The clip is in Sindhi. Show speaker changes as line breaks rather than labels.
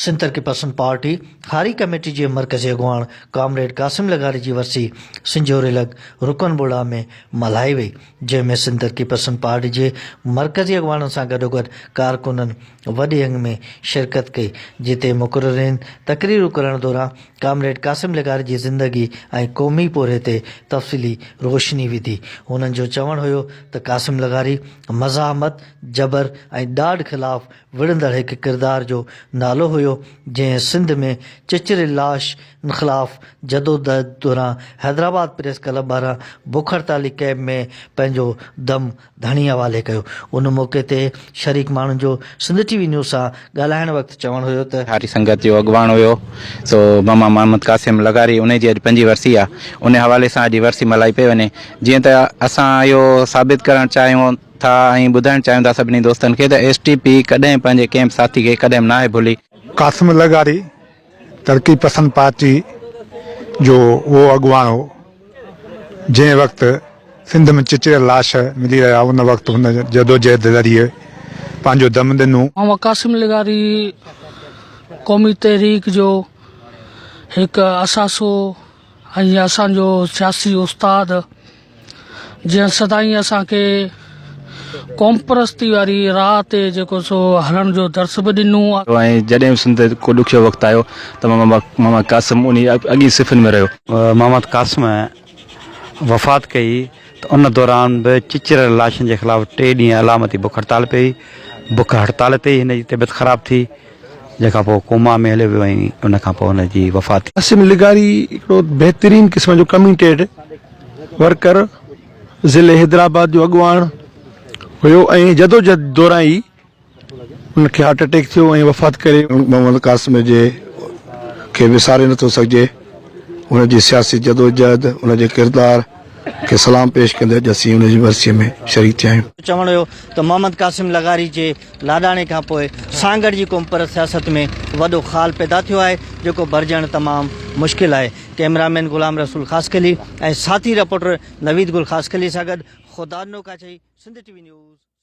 سنڌ ترقي پسند پارٽي هاري ڪميٽي جي مرڪزي اڳواڻ ڪامريڊ قاسم لغاري جي ورسي سنجهوري لڳ رڪن ٻوڙا ۾ ملهائي وئي، جنهن ۾ سنڌ ترقي پسند پارٽي جي مرڪزي اڳواڻن سان گڏوگڏ ڪارڪنن وڏي انگ ۾ شرڪت ڪئي، جتي مقررين تقريرون ڪرڻ دوران ڪامريڊ قاسم لغاري جي زندگي ۽ قومي پورهيي تي تفصيلي روشني وڌي. هنن جو چوڻ هيو ته قاسم لغاري مزاحمت، جبر ۽ ڏاڍ خلاف وڙهندڙ هڪ ڪردار جو نالو هيو، جنهن سنڌ ۾ چچريل لاش خلاف جدوجهد دوران حيدرآباد پريس ڪلب ٻاهران بک هڙتالي ڪئمپ ۾ پنهنجو دم ڌڻي حوالي ڪيو. ان موقعي تي شريڪ ماڻهن جو سنڌ ٽي وي نيوز سان ڳالهائڻ وقت چوڻ هيو ته.
هاري سنگت جو اڳواڻ هيو سو ماما محمد قاسم لغاري انهي جي اڄ پنجين ورسي آ انهي حوالي سان اڄ ورسي ملهائي پئي وڃي جيئن ته اسان اهو ثابت ڪرڻ چاهيون ٿا ۽ ٻڌائڻ چاهيون ٿا سڀني دوستن کي ته ايس ٽي پي ڪڏهن پنهنجي ڪنهن به ساٿي کي ڪڏهن به ناهي ڀلي.
قاسم لغاري ترقي پسند پارٽي جو اهو اڳواڻ هو جنهن وقت سنڌ ۾ چچريل لاش ملي رهيا ان وقت هن جدوجهد ذريعي پنهنجو دم ڏنو.
محمد قاسم لغاري قومي تحريڪ جو هڪ اثاثو ۽ اسان جو سياسي استاد جنهن سدائين اسان کي قومپرستي واري راهه تي جيڪو سو هلڻ جو درس به ڏنو.
۽ جڏهن به سنڌ تي ڪو ڏکيو وقت آيو ته ماما قاسم انهي اڳين صفن ۾ رهيو.
محمد قاسم وفات ڪئي ته ان دوران به چچريل لاشن جي خلاف ٽي ڏينهن علامتي بک هڙتال پئي. بک هڙتال تي ئي هن جي طبيعت خراب ٿي. جنهن کان پوء ڪوما ۾ هليو ويو ۽ ان کان پوء هن جي وفات ٿي.
قاسم لغاري هڪڙو بهترين قسم جو ڪميٽيڊ ورڪر ضلعي حيدرآباد جو اڳواڻ هيو ۽ جدوجھد دوران ئي ان کي هارٽ اٽيڪ ٿيو ۽ وفات ڪري.
محمد قاسم جي کي وساري نٿو سگهجي ان جي سياسي جدوجهد ان جي ڪردار کي سلام پيش ڪندي اڄ اسين ان جي ورسي ۾ شريڪ ٿيا آهيون.
چوڻ هيو ته محمد قاسم لغاري جي لاڏاڻي کان پوء سانگهڙ جي قومپرست سياست ۾ وڏو خال پيدا ٿيو آهي جيڪو ڀرجڻ تمام مشڪل آهي. ڪئميرا مين غلام رسول خاصخيلي ۽ ساٿي رپورٽر نويد گل خاصخيلي سان گڏ Khuda Dino Kachhi, Sindh T V news.